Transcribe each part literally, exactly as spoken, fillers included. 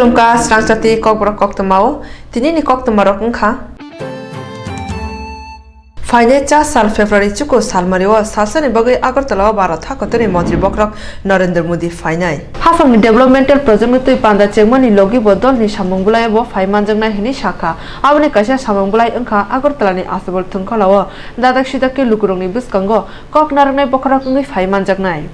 Khulumkha, srangchati kokborok koktwmao. Tinini koktwmarok wngkha. Phainai cha sal February chuku salmario salsani bagwi Agartalao Bharat hakotorni montri bokhorok Narendra Modi phainai. Hapangni developmental projectni twi panda chengmani logibo dolni samung bwlaibo phai manjaknai hwnwi sakha. Aboni kaisa samung bwlai wngkha Agartalani Asabal Thwngkhwlao dadak sidakhe lukurokni bwskango kok narwknai bokhorok wngwi phai manjaknai.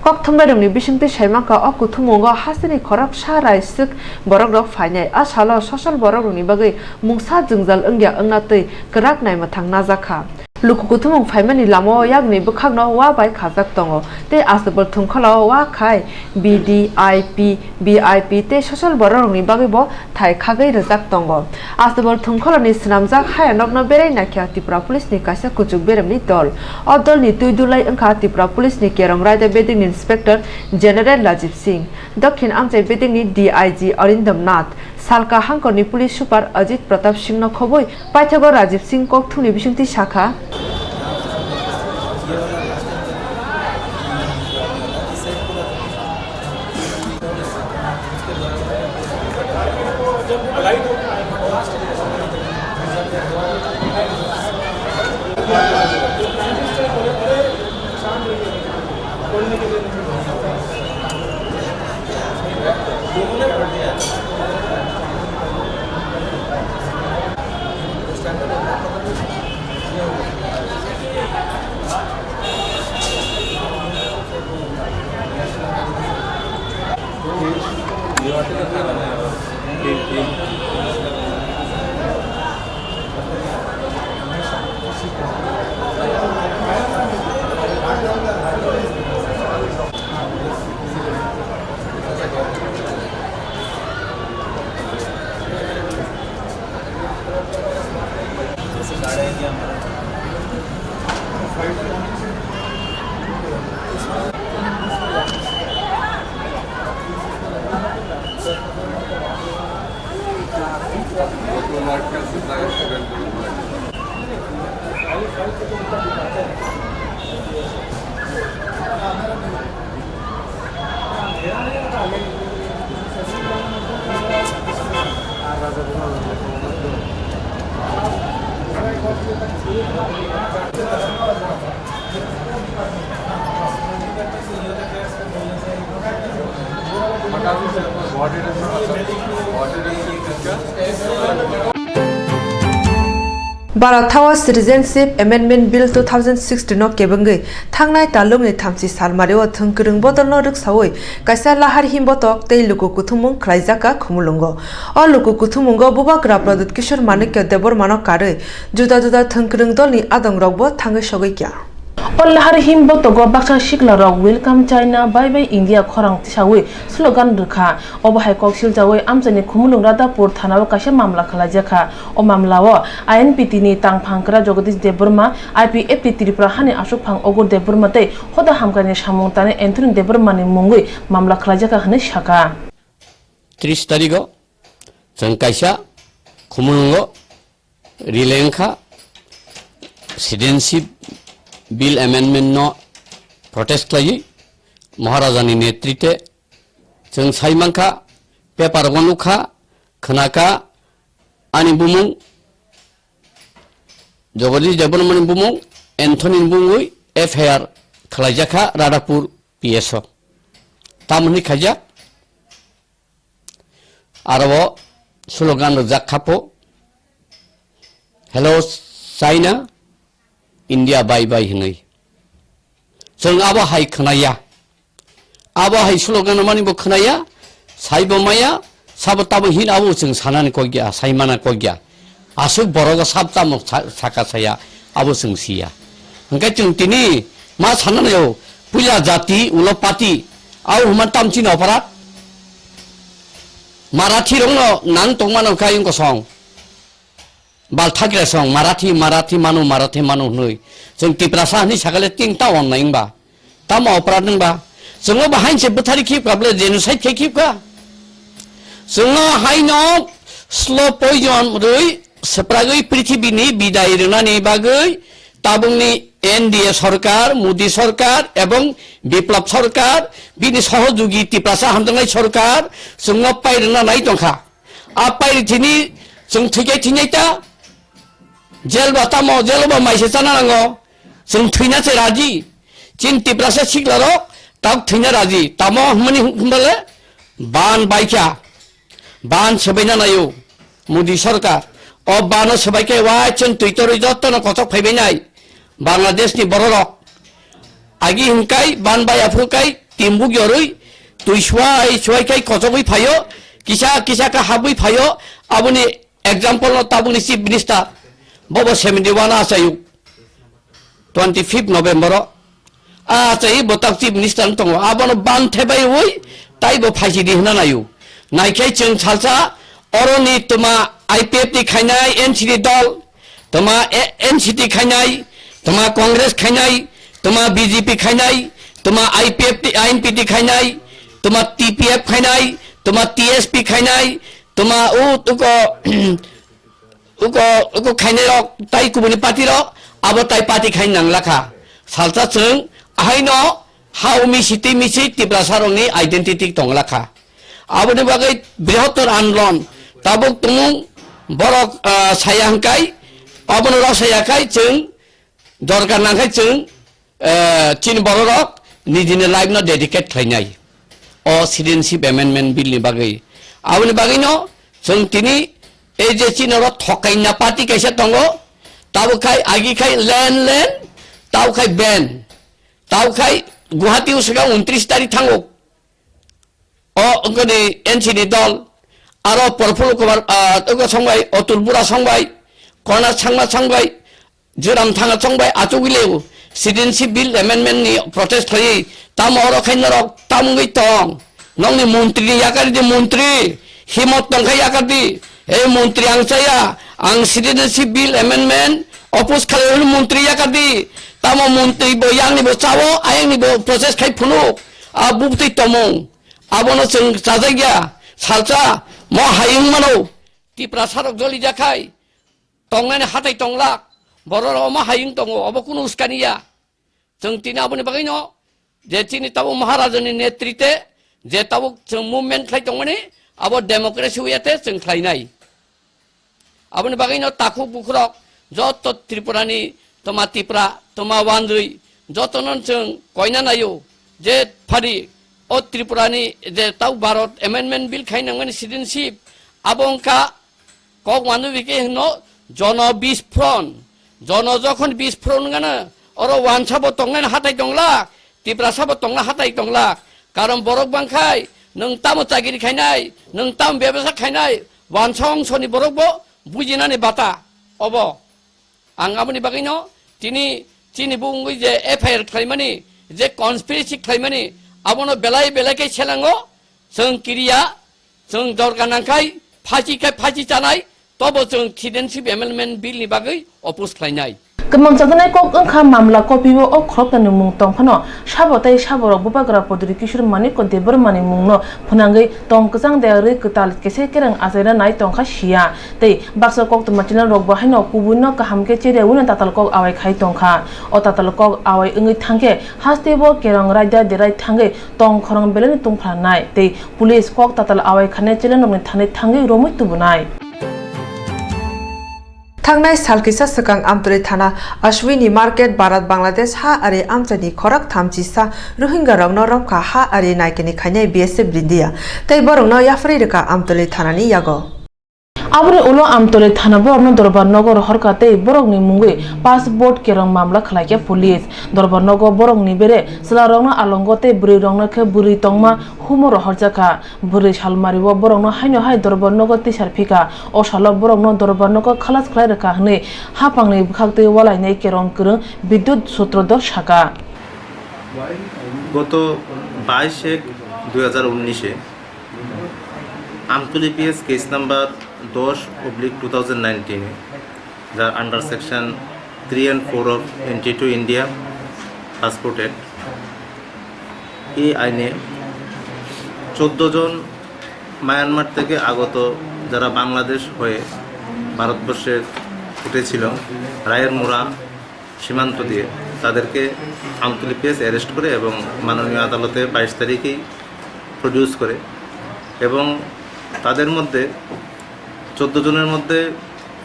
Kok thumnairokni bisingtwi saimankha, o kuthumungo hasteni khoroksa rai swk borokrok phainai. A salo social borokrokni bagwi mungsa jwngjal wngya wngna twi kwrak naimwthang najakha. Luku kuthumung phaimani lamao yakni bwkhakno wa bai khajak tongo tei Asabal Thwngkhwlao wa khai B D I P, V I P tei social borokrokni bagwibo thai khagwi rwjak tongo. Asabal Thwngkhwlani swnamjak hayanokno berai naikha Tripura Police ni kaisa kuchuk beremni dol. O dolni twi dulai wngkha Tripura Police ni Kerong Raida Bedingni Inspector General Rajiv Singh, Dokhin Amchai Bedingni D I G Arindam Nath, Salka hangkorni Police Super Ajit Pratap Singhno khobwi paithago Rajiv Singh kokthumni bisingtwi sakha. Bharat Thao Citizenship Amendment Bill two thousand sixteen no kebengwi thangnai talukni thamchi salmario thwngkwrwng bodolno rwksawi kaisa lahar him botok tei luku kuthumung khlaijakha Khumulwngo. O luku kuthumungo Bubagra Pradyut Kishore Manikya Debbarmano karwi juda juda thwngkwrwng dolni adongrokbo thangwi sogwi kha. O lahar him botogo baksa siklarok Welcome China, Bye Bye India khorang tisawi slogan rwkha. Obo hai kok silchawi amchaini Khumulwng Radhapur thanao kaisa mamla khlaijakha. O mamlao I N P T ni tangphang kwra Jagadish Debbarma, I P F T Tripura hani aswkphang Ogur Debbarma tei hoda hamkraini samung tanai Anthony Debbarmani mungwi mamla khlaijakha hwnwi sakha. Tris tarigo chwng kaisa Khumulwngo release wngkha, Citizenship Bill Amendment no protest khlaiwi Maharajani netritwe chwng sai mankha, paper o nukha, khwnakha, ani bumung, Jagadish Debbarmani bumung, Anthony ni bumungwi F I R khlaijakha Radhapur P S o. Tamoni khaijak, aro o slogan rwjak kha pho, "Hello China, India bye bye" hwnwi. Chwng abo hai khwnaya. Abo hai slogan mani bo khwnaya, saibo maya, sabo tabo hin abo chwng sanani kokya, saimana kokya. Aswk borogo sab tamo sa-, saka saya, abo chwng siya. Hwnkhe chwng tini ma sanani o, puila jati, ulo party, abo hwnma tamchini opharat. Marathi rokno nang tongmano kha yung kosong. Bal thagra song, Marathi, Marathi manu, Marathi manu hwnwi. Chwng Tiprasa hwnwi sakale ting ta onnai wngba. Tamo oporad wngba. Chwngno bo hainse bwthari khibka bole genocide khe khibka. Chwngno haino slow poison rwi swpragwi prithibini bidai rwnani bagwi tabukni N D A sorkar, Modi sorkar ebong Biplab sorkar, bini sohojugi Tiprasa hamjaknai sorkar chwngno pairwna nai tongkha. A pairi thini chwng thwikai thwinai ta, jail ba tamo, jail ba maise chana nango, chwng thwina se raji. Chini Tiprasa siklarok tabuk thwina raji. Tamo hwnmani hwnbale ban baikha. Ban swbaina naio Modi sorkar. O bano swbaikhe wai chwng twi torwi jottono kochok phaibainai Bangladeshni bororok. Agi hwnkai ban bai aphuru kai timbuk yorwi twi suai suai kai kochogwi phaio, kisa kisa khe habwi phaio. Aboni example no tabukni Chief Minister, bobo seventy one achaiyo. Twenty fifth November o. A chai bo tak Chief Minister wng tongo. Abono ban thebai ui, tai bo phaisi di hwnna naio. Naikhai chwng salsa oroni tuma I P F ni khainai N C ni dol, tuma A-, N C T khainai, tuma Congress khainai, tuma B J P khainai, tuma I P F T, I N P T khainai, tuma T P F khainai, tuma T S P khainai, tuma u-, uko, uko, uko khainai rok tai kubuni party rok abo tai party khai nang lakha. Salsa chwng ahaino ha umi siti misi Tiprasa rokni identity tong lakha. Aboni bagwi brihottor andolon tabuk tumung borok, ah, saya hwngkai, abono rok saya khai chwng dorkar nangkhai chwng, eh, chini bororok nijini life no dedicate khlainai o Citizenship Amendment Bill ni bagwi. Aboni bagwino chwng tini ei je chini oro thokaina party kaisa tongo, tabuk khai agi khai len len, tabuk khai ban, tabuk khai Guwahati o swkang untris tarik thango. O wngkha ni N C ni dol, aro Prafulla Kumar, ah, wngkha songbai, Atul Bora songbai, Kona Sangma songbai, Joram Thanga songbai, achugwi leo, Citizenship Bill Amendment ni protest khlaiwi, tamo oro khai norok tamungwi tong, nokni montri ni yakar di montri, himot tongkha yakar di, ei montri ang chaya, ang Citizenship Bill Amendment oppose khlaiwi montri yakar di, tamo montri bo yang ni bo chao, ayang ni bo protest khai phunuk, a buktwi tomung. Abono chwng chajakya, salsa, mo hayung mano. Tiprasa rok joli jakhai, tongnani hatai tonglak, borok rok omo hayung tongo, obo kunu uskani ya. Chwng tini aboni bagwino, je chini tabuk Maharajani netrite, je tabuk chwng movement khlai tongmani, abo democracy wiyate chwng khlainai. Aboni bagwino takhuk bukhurok joto Tripurani toma Tipra, toma wanjwi jotono chwng koina naio je phari o Tripurani je tau Bharat Amendment Bill khai nangmani citizenship abo wngkha kok wanjwi khe hwno jono bisphron, jono jokhon bisphron wngano oro wansa bo tongnani hatai tongla, Tiprasa bo tongna hatai tongla, karon borok bangkhai, nwng tamo chagiri khainai, nwng tamo bebasa khainai, wansa ongsoni borok bo bujinani bata obo. Ang aboni bagwino tini chini bo wngwi je F I R khlaimani, je conspiracy khlaimani, abono belai belai khe selango, chwng kiriya, chwng dorkar nangkhai, phachi khai phachi chanai, tobo chwng Citizenship Amendment Bill ni bagwi oppose khlainai. Kwmang chajaknai kok wngkha mamla kopio o khoroknani mung tongphano sabo tei saborok Bubagra Podri Kishore Manik Debbarmani mungno phwnangwi tong kwchang de rwi kwtal kese kereng achaina nai tongkha siya tei baksa koktwma channel rokbo haino kubuino kaham khe cherwi no tatal kok awai khai tongkha. O tatal kok awai wngwi thangkhe hasteo kerong raida derai thangwi tong khorang belai no tungphranai tei police kok tatal awai khane channel rokni thani thangwi romwi tubunai. Thangnai sal kisa swkang Amtwlwi thana Ashwini Market Bharat Bangladesh ha ari amchaini khorok thamchi sa Rohingya rokno romkha ha ari naikani khainai B S F India tei borokno yapharwi rwkha Amtwlwi thanani yago. Aboni ulo Amtwlwi thana borokno Dorbar Nogo rohorkha tei borokni mungwi passport kerong mamla khlaikha police. Dorbar Nogo borokni bere chwlarokno alongo tei bwrwirokno khe bwrwi tongma humo rohorjakha. Bwrwi salmario borokno haino hai Dorbar Nogo tisar phika. O salo borokno Dorbar Nogo khalas khlai rwkha hwnwi haphangni bwkhaktwi walainai kerong kwrwng Bidyut Sutrodhor saka. গত বাইশ এক দুই হাজার উনিশে Amtali PS case number দশ oblique two thousand নাইনটিনে, যার under section three and four of entry to India passport act, এই আইনে চোদ্দ জন মায়ানমার থেকে আগত, যারা বাংলাদেশ হয়ে ভারতবর্ষে উঠেছিল, রায়ের মুরা সীমান্ত দিয়ে, তাদেরকে আমতলী পিএস অ্যারেস্ট করে এবং মাননীয় আদালতে বাইশ তারিখেই প্রডিউস করে। এবং তাদের মধ্যে চোদ্দ জনের মধ্যে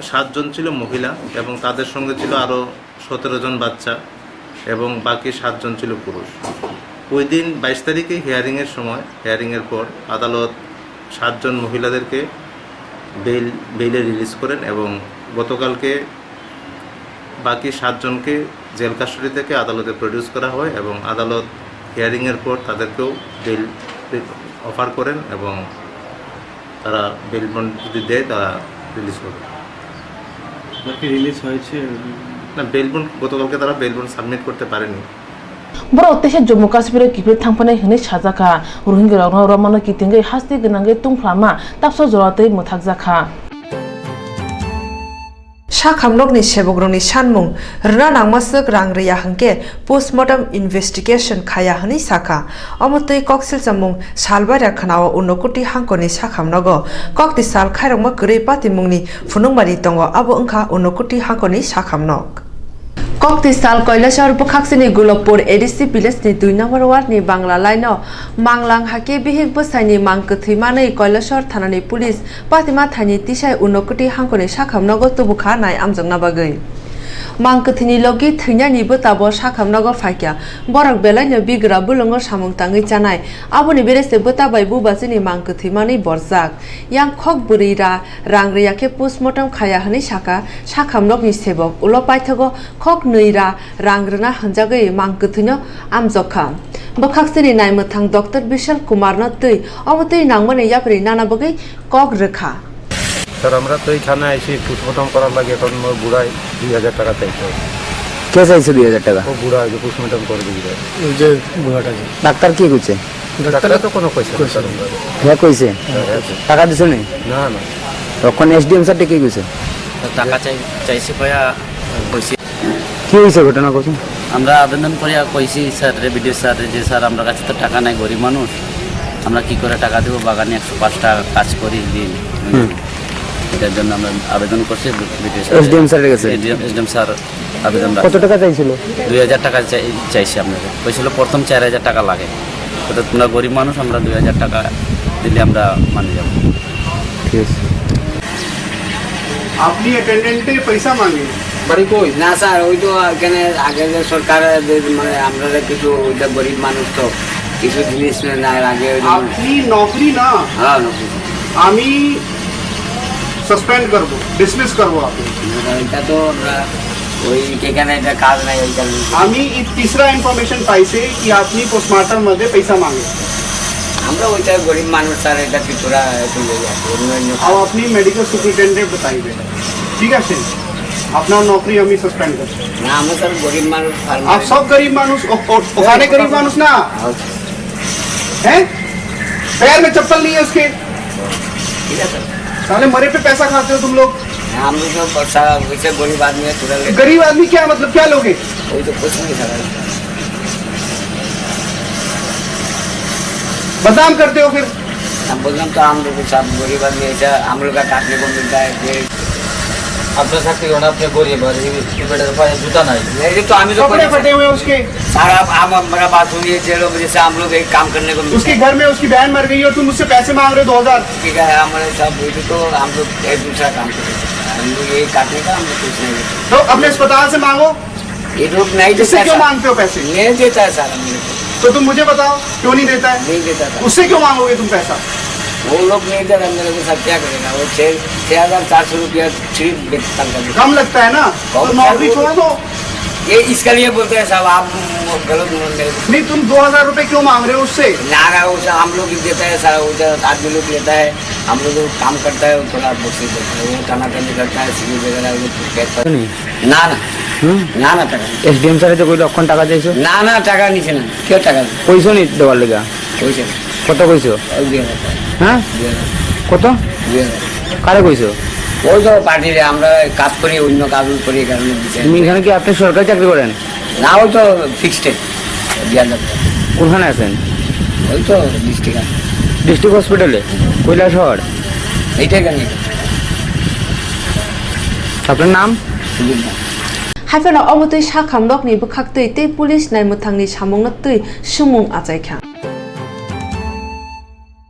সাতজন ছিল মহিলা এবং তাদের সঙ্গে ছিল আরও সতেরো জন বাচ্চা এবং বাকি সাতজন ছিল পুরুষ। ওই দিন বাইশ তারিখে হিয়ারিংয়ের সময়, হিয়ারিংয়ের পর আদালত সাতজন মহিলাদেরকে বেইল, বেইলে রিলিজ করেন এবং গতকালকে বাকি সাতজনকে জেল কাস্টডি থেকে আদালতে প্রডিউস করা হয় এবং আদালত হিয়ারিংয়ের পর তাদেরকেও বেইল অফার করেন এবং তারা বেইল বন্ড যদি দেয়, তারা রিলিজ হবে। বাকি রিলিজ হয়েছে? না, বেইল বন্ড, গতকালকে তারা বেইল বন্ড সাবমিট করতে পারেনি। Borok teisa Jammu Kashmir o kiphil thangphanai hwnwi sajakha. Rohingya rokno romano kitingwi hasti gwnangwi tungphlama tapsa jora twi mwthakjakha. Sakhamnokni sebokrokni sanmung rwna nangmaswk rang rwya hwnkhe postmortem investigation khaiya hwnwi sakha. Omo twi koksilchamung salbaira khwnao Unokoti hangkorni sakhamnogo kokti sal khairokma kwrwi patimungni phunukmani tongo, abo wngkha Unokoti hangkorni sakhamnok. Kokti sal Kailasor bwkhaksini Gulabpur A D C village ni dui number ward ni Bangla line o Manglang hake bihik bwsaini mang kwthwi manwi Kailasor thanani police patima thaini tisai Unokoti hangkorni sakhamnogo tubukha nai amjokna bagwi. Mang kwthwini logi thwinani bwtabo sakhamnogo phaikha. Borok belaino bigra bulungo samung tangwi chanai. Aboni berese bwta bai bubachini mang kwthwi manwi borjak. Yang khok bwrwi ra rang rwya khe postmortem khaiya hwnwi sakha sakhamnokni sebok. Ulo paithago khok nwi ra rang rwna hwnjagwi mang kwthwino amjokha. Bwkhaksini naimwthang Doctor Bishal Kumarno twi omo twi nangmani yapri nana bagwi kok rwkha. Sir, আমরা তো এই থানায় আইছি পোস্টমর্টম করার লাগে, এখন মোর বুড়ায় দুই হাজার টাকা চাইছে। কে চাইছে দুই হাজার টাকা? ও বুড়া, ওই যে পোস্টমর্টম করে দিবি রে। ওই যে বুড়াটা যে। ডাক্তার কি কইছে? ডাক্তারে তো কোনো কইছে না, কইছে স্যার, না। আমরা। হে কইছে? হ্যাঁ, হ্যাঁ। টাকা দিছো নি? না, না। তখন এসডিএম স্যারটা কি কইছে? তো টাকা চাই, চাইছে কয়া কইছে। কি হইছে ঘটনা কইছো? আমরা আবেদন করিয়া কইছি স্যাররে, বিডিও স্যাররে যে, "স্যার, আমরা কাছে তো টাকা নাই, গরিব মানুষ, আমরা কি করে টাকা দেবো? বাগানে একশো পাঁচ টাকা কাজ করি দিন।" হুম। এটার জন্য আমরা আবেদন করছি বিডিও স্যার। এসডিএম স্যারের কাছে? এসডিএম, এসডিএম স্যার আবেদন রাখছে। কত টাকা চাইছিল? দুই হাজার টাকা চাই-, চাইছি আপনাদের। কইছিল প্রথম চার হাজার টাকা লাগে। তো তোমরা গরিব মানুষ, আমরা দুই হাজার টাকা দিলে আমরা মানি যাবো। ঠিক আছে। আপনি অ্যাটেন্ডেন্টে পয়সা মাঙে? বাড়ি কই? না স্যার, ওই তো এখানে আগে যে সরকার যে মানে আমরা কিছু ওইটা গরিব মানুষ তো কিছু জিনিস না লাগে ওই জন্য। আপনি নকরি না? হ্যাঁ, নকরি। আমি সাসপেন্ড করব, ডিসমিস করব আপনি। এটা তো আমরা ওই এখানে এটা কাজ নাই ওই কারণে। আমি এই তিসরা ইনফরমেশন পাইছি কি আপনি পোস্টমর্টম মধ্যে পয়সা মাঙে। আমরা ওইটা গরিব মানুষ স্যার, এটা ত্রিপুরা একটু ইয়ে আছে, অন্য অন্য। अब अपनी मेडिकल सुपरिटेंडेंट बताइए, ठीक है? আপনার নকরি আমি সাসপেন্ড করছি। না, আমরা স্যার গরিব মানুষ, ফার্মার। आप सब गरीब मानुष, ओ, ओ, ओखाने गरीब मानुष ना। হ্যাঁ? पैर में चप्पल नहीं है उसके। ঠিক আছে। साले मरे पे पैसा खाते हो तुम लोग। हम लोग तो पैसा, वैसे गरीब आदमी है, थोड़ा ले। गरीब आदमी क्या मतलब, क्या लोगे? वही तो कुछ नहीं सर। बदनाम करते हो फिर। हम बोलना तो हम लोग सब गरीब आदमी, ऐसा हम लोग का काटने को मिलता है कि। আপনার চাকরি হলো, আপনি গরিব, আর এই, এই বেটার পায়ে জুতা নাই। नहीं, ये तो हम ही तो कपड़े फटे हुए हैं उसके। सारा हम, हमारा बात हुई है, जेलों में जैसे हम लोग एक काम करने को मिलता है। उसके घर में उसकी बहन मर गई और तुम उससे पैसे मांग रहे हो दो हज़ार। ठीक है, हमारे साथ वही तो हम लोग एक दूसरा काम करते हैं। हम लोग यही काटने का, हम लोग कुछ नहीं करते। तो अपने अस्पताल से मांगो। ये लोग नहीं देता इससे क्यों है, मांगते हो पैसे? नहीं देता है सर हम लोग को। तो तुम मुझे बताओ, क्यों नहीं देता है? नहीं देता था। उससे क्यों मांगोगे तुम पैसा? वो लोग नहीं दे रहा मेरे को, सर क्या करेगा? वो छः, छः हज़ार चार सौ रुपया सिर्फ वेतन का। कम लगता है ना? तो बहुत नौकरी सर, वो छोड़ दो। ये इसके लिए बोलते हैं साहब, आप गलत बोल रहे हो। नहीं, तुम दो हज़ार रुपये क्यों मांग रहे हो उससे? ना, ना, वो सर हम लोग ही देता है सर, वो सर आदमी लोग लेता है, हम लोग को काम करता है, वो थोड़ा बकसीस देता है, वो टनाटनी करता है, सीढ़ी वगैरह, वो बैग पर। नहीं। না, না। হুম? না, না, টাকা নেই। এসডিএম স্যারে তো কইলো, "অখন টাকা চাইছো?" না, না, টাকা নিছে না। কেউ টাকা নেই। কইছো নি দেওয়ার লিগা? কইছে না। কত কইছো? ওই দুই হাজার টাকা। হ্যাঁ? দুই হাজার। কত? দুই হাজার। কারে কইছো? ওই তো পার্টিরে, আমরা কাজ করি, অন্য কাজ করি, এই কারণে দিছে। তুমি এখানে কি আপনি সরকারি চাকরি করেন? না, ওই তো ফিক্সড দুই হাজার টাকা। কোনখানে আছেন? ওই তো ডিস্ট্রিক্ট আছে। ডিস্ট্রিক্ট হসপিটালে? কৈলাসহর? এইটাই জানি। আপনার নাম? সুবীর Nath. Haiphano omo twi sakha nokni bwkhaktwi tei police naimwthangni samungno twi sumung achaikha.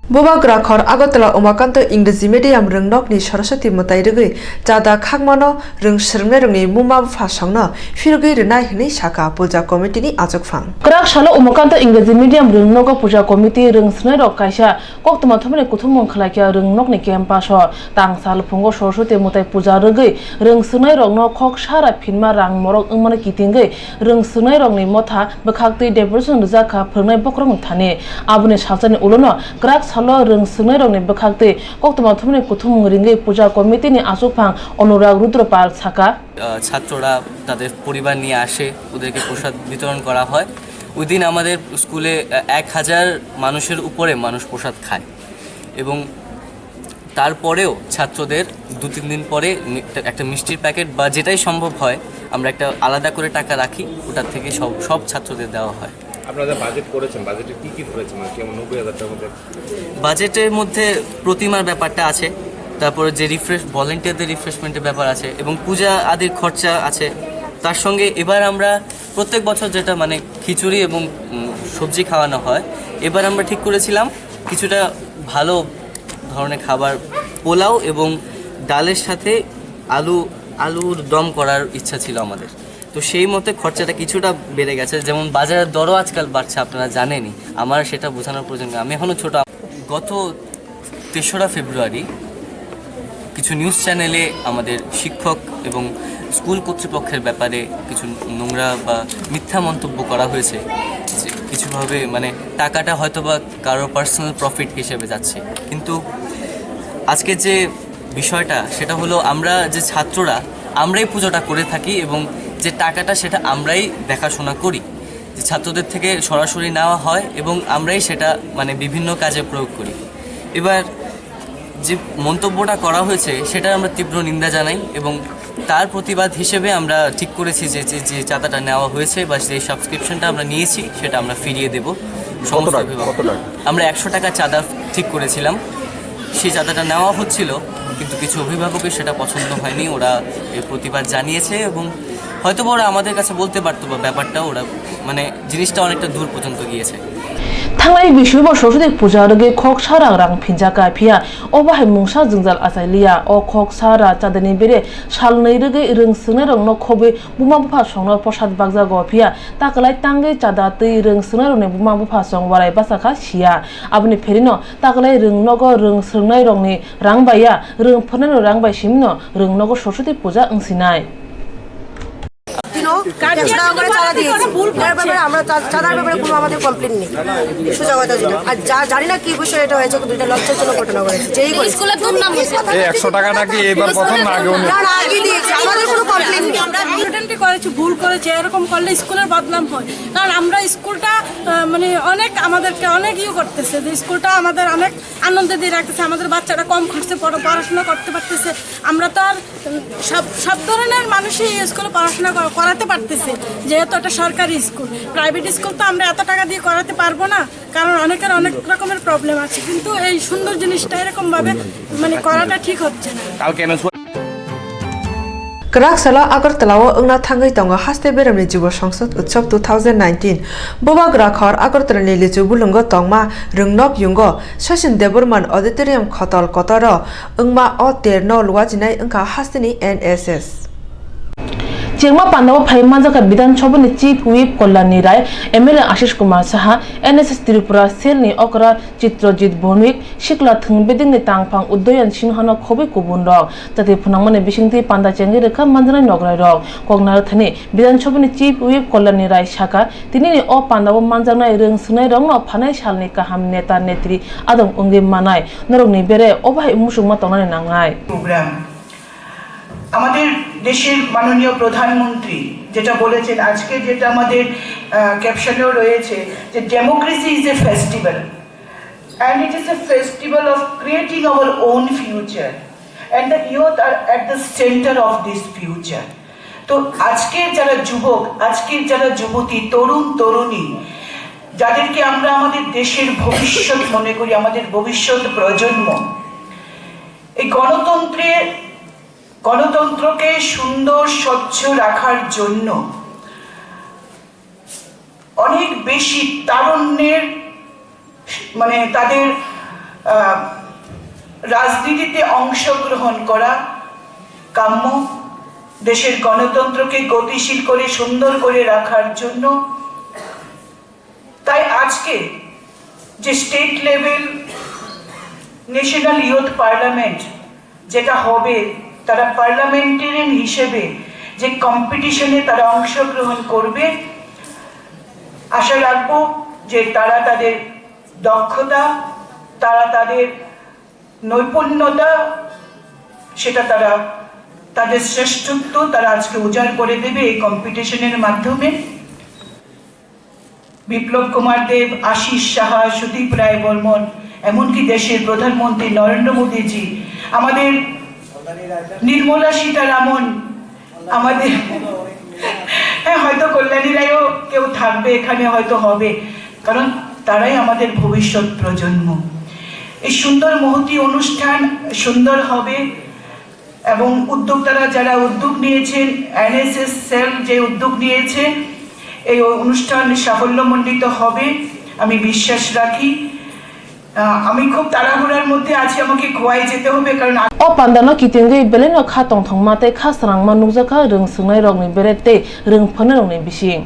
Bubagra khor Agartala Umakanto Ingreji Medium rwngnokni Saraswati mwtai rwgwi chada khakmano rwng swrwngnairokni buma bupha songno phirogwi rwnai hwnwi sakha puja committee ni achukphang. Kwrak salo Umakanto Ingreji Medium rwngnogo puja committee rwng swrwngnairok kaisa koktwma thumani kuthumung khlaikha rwngnokni campus o. Tang sal phungo Saraswati mwtai puja rwgwi rwng swrwngnairokno khok sara phinma rang morok wngmano kitingwi rwng swrwngnairokni motha bwkhaktwi decoration rwjak kha phwrwngnai bokhorokni thani. Aboni salsani ulono kwrak salo rwng swrwngnairokni bwkhaktwi koktwma thumani kuthumung ringwi puja committee ni achukphang Anurag Rudropal sakha. আহ, ছাত্ররা তাদের পরিবার নিয়ে আসে, ওদেরকে প্রসাদ বিতরণ করা হয়। ওই দিন আমাদের স্কুলে, আহ, এক হাজার মানুষের উপরে মানুষ প্রসাদ খায় এবং তারপরেও ছাত্রদের দু তিন দিন পরে মি-, একটা মিষ্টির প্যাকেট বা যেটাই সম্ভব হয়, আমরা একটা আলাদা করে টাকা রাখি, ওটার থেকে সব, সব ছাত্রদের দেওয়া হয়। আপনারা বাজেট করেছেন, বাজেটে কি কি ধরেছেন? মানে, কেমন নব্বই হাজার টাকার মধ্যে? বাজেটের মধ্যে প্রতিমার ব্যাপারটা আছে, তারপরে যে রিফ্রেশ, ভলেন্টিয়ারদের রিফ্রেশমেন্টের ব্যাপার আছে এবং পূজা আদির খরচা আছে। তার সঙ্গে এবার আমরা প্রত্যেক বছর যেটা, মানে, খিচুড়ি এবং, উম, সবজি খাওয়ানো হয়, এবার আমরা ঠিক করেছিলাম কিছুটা ভালো ধরনের খাবার, পোলাও এবং ডালের সাথে আলু, আলুর দম করার ইচ্ছা ছিল আমাদের। তো সেই মতে খরচাটা কিছুটা বেড়ে গেছে, যেমন বাজারের দরও আজকাল বাড়ছে, আপনারা জানেনই, আমার সেটা বোঝানোর প্রয়োজন নেই, আমি এখনো ছোট। গত তেসরা ফেব্রুয়ারি কিছু নিউজ চ্যানেলে আমাদের শিক্ষক এবং স্কুল কর্তৃপক্ষের ব্যাপারে কিছু নোংরা বা মিথ্যা মন্তব্য করা হয়েছে, যে কিছুভাবে, মানে, টাকাটা হয়তো বা কারোর পার্সোনাল প্রফিট হিসেবে যাচ্ছে, কিন্তু আজকে যে বিষয়টা, সেটা হলো আমরা যে ছাত্ররা, আমরাই পুজোটা করে থাকি এবং যে টাকাটা, সেটা আমরাই দেখাশোনা করি, যে ছাত্রদের থেকে সরাসরি নেওয়া হয় এবং আমরাই সেটা, মানে, বিভিন্ন কাজে প্রয়োগ করি। এবার যে মন্তব্যটা করা হয়েছে, সেটার আমরা তীব্র নিন্দা জানাই এবং তার প্রতিবাদ হিসেবে আমরা ঠিক করেছি যে, যে, যে চাঁদাটা নেওয়া হয়েছে বা যে সাবস্ক্রিপশনটা আমরা নিয়েছি, সেটা আমরা ফিরিয়ে দেব সমস্ত কত টাকা? অভিভাবক। কত টাকা? আমরা একশো টাকা চাঁদা ঠিক করেছিলাম, সেই চাঁদাটা নেওয়া হচ্ছিল, কিন্তু কিছু অভিভাবকের সেটা পছন্দ হয়নি, ওরা এর প্রতিবাদ জানিয়েছে এবং হয়তো বা ওরা আমাদের কাছে বলতে পারতো বা ব্যাপারটা ওরা, মানে, জিনিসটা অনেকটা দূর পর্যন্ত গিয়েছে। Thanglai bisui bo Saraswati puja rwgwi khok sarang rang phinjak kha, phiya obo hai mungsa jwngjal achai liya. O khok sara chadani bere salnwi rwgwi rwng swrwngnairokno khobwi buma bupha songno prasad bakjago, phiya takwlai tangwi chada twi rwng swrwngnairokni buma bupha song warai bacha kha siya. Aboni pherino takwlai rwng nogo rwng swrwngnairokni rang bai ya, rwng phwrwngnairokni rang bai simino rwng nogo Saraswati puja wngsinai. দিনও একশো টাকা করে চাঁদা দিয়েছি। এর ব্যাপারে আমরা চা-, চাঁদার ব্যাপারে কোনো আমাদের কমপ্লেন নেই, সোজা কথা যেটা। আর যা-, জানি না কি বিষয়ে এটা হয়েছে, কিন্তু এটা লজ্জাজনক ঘটনা ঘটেছে। যেই করেছে। স্কুলের দুর্নাম হয়েছে। এই একশো টাকা নাকি এবার প্রথম না, আগেও নেই? না, না, আগে দিয়েছি, আমাদের কোনো কমপ্লেন নেই। আমরা স্টুডেন্টই করেছি, ভুল করেছে, এরকম করলে স্কুলের বদনাম হয়। কারণ আমরা স্কুলটা, আহ, মানে, অনেক, আমাদেরকে অনেক ইয়ে করতেছে, যে স্কুলটা আমাদের অনেক আনন্দ দিয়ে রাখতেছে, আমাদের বাচ্চারা কম খরচে পড়া-, পড়াশোনা করতে পারতেছে। আমরা তো আর সব, সব ধরনের মানুষই এই স্কুলে পড়াশোনা করা-, করাতে পারতেছে, যেহেতু এটা সরকারি স্কুল। প্রাইভেট স্কুল তো আমরা এত টাকা দিয়ে করাতে পারবো না, কারণ অনেকের অনেক রকমের প্রবলেম আছে, কিন্তু এই সুন্দর জিনিসটা এরকম ভাবে, মানে, করাটা ঠিক হচ্ছে না। কালকে MS Kwrak salo Agartala o wngna thangwi tongo haste beramni Jubo Songsad Utsav two thousand nineteen. Bubagra khor Agartala ni Lichu Bulungo tongma rwngnok yungo Sachin Debbarman Auditorium khotol kotoro wngma o ter no luajinai wngkha hasteni N S S. Chengma pandao phai manjakha Bidhan Sabha ni Chief Whip Kalyani Rai, M L A Ashish Kumar Saha, N S S Tripura Cell ni okra Chitrajit Bhowmik, sikla thwng bedekni tangphang Udayan Sinhano khobwi kubunrok. Chati phwnangmani bisingtwi panda chengwi rwkha manjaknai nograirok. Kok narwkthani Bidhan Sabhani Chief Whip Kalyani Rai sakha, tinini o pandao manjaknai rwng swngnairokno phanai salni kaham neta netri adong wngwi manai norokni bere obo hai muchungma tongnani nangnai. Program. আমাদের দেশের মাননীয় প্রধানমন্ত্রী যেটা বলেছেন, আজকে যেটা আমাদের, আহ, ক্যাপশনেও রয়েছে যে, "Democracy is a festival and it is a festival of creating our own future and the youth are at the center of this future." তো আজকের যারা যুবক, আজকের যারা যুবতী, তরুণ তরুণী, যাদেরকে আমরা আমাদের দেশের ভবিষ্যৎ মনে করি, আমাদের ভবিষ্যৎ প্রজন্ম, এই গণতন্ত্রের গণতন্ত্রকে সুন্দর, স্বচ্ছ রাখার জন্য অনেক বেশি তারুণ্যের, মানে, তাদের, আহ, রাজনীতিতে অংশগ্রহণ করা কাম্য, দেশের গণতন্ত্রকে গতিশীল করে সুন্দর করে রাখার জন্য। তাই আজকে যে state level national youth parliament যেটা হবে, তারা পার্লামেন্টেরিয়ান হিসেবে যে কম্পিটিশনে তারা অংশগ্রহণ করবে, আশা রাখবো যে তারা তাদের দক্ষতা, তারা তাদের নৈপুণ্যতা, সেটা তারা, তাদের শ্রেষ্ঠত্ব তারা আজকে উজাড় করে দেবে এই কম্পিটিশনের মাধ্যমে। বিপ্লব কুমার দেব, আশিস সাহা, সুদীপ রায় বর্মন, এমনকি দেশের প্রধানমন্ত্রী নরেন্দ্র মোদীজি, আমাদের নির্মলা সীতারামন, আমাদের, হ্যাঁ, হয়তো কল্যাণী রায়ও কেউ থাকবে এখানে, হয়তো হবে, কারণ তারাই আমাদের ভবিষ্যৎ প্রজন্ম। এই সুন্দর মহতী অনুষ্ঠান সুন্দর হবে এবং উদ্যোক্তারা যারা উদ্যোগ নিয়েছেন, এনএসএস সেল যে উদ্যোগ নিয়েছে, এই অনুষ্ঠান সাফল্যমণ্ডিত হবে, আমি বিশ্বাস রাখি। আহ, আমি খুব তাড়াহুড়ার মধ্যে আছি, আমাকে খোয়াই যেতে হবে, কারণ আ- O pandano kitingwi belaino kha tongthokma tei kha srangma nukjakha rwng swngnai rokni bere tei rwng phwrwngnairokni bising.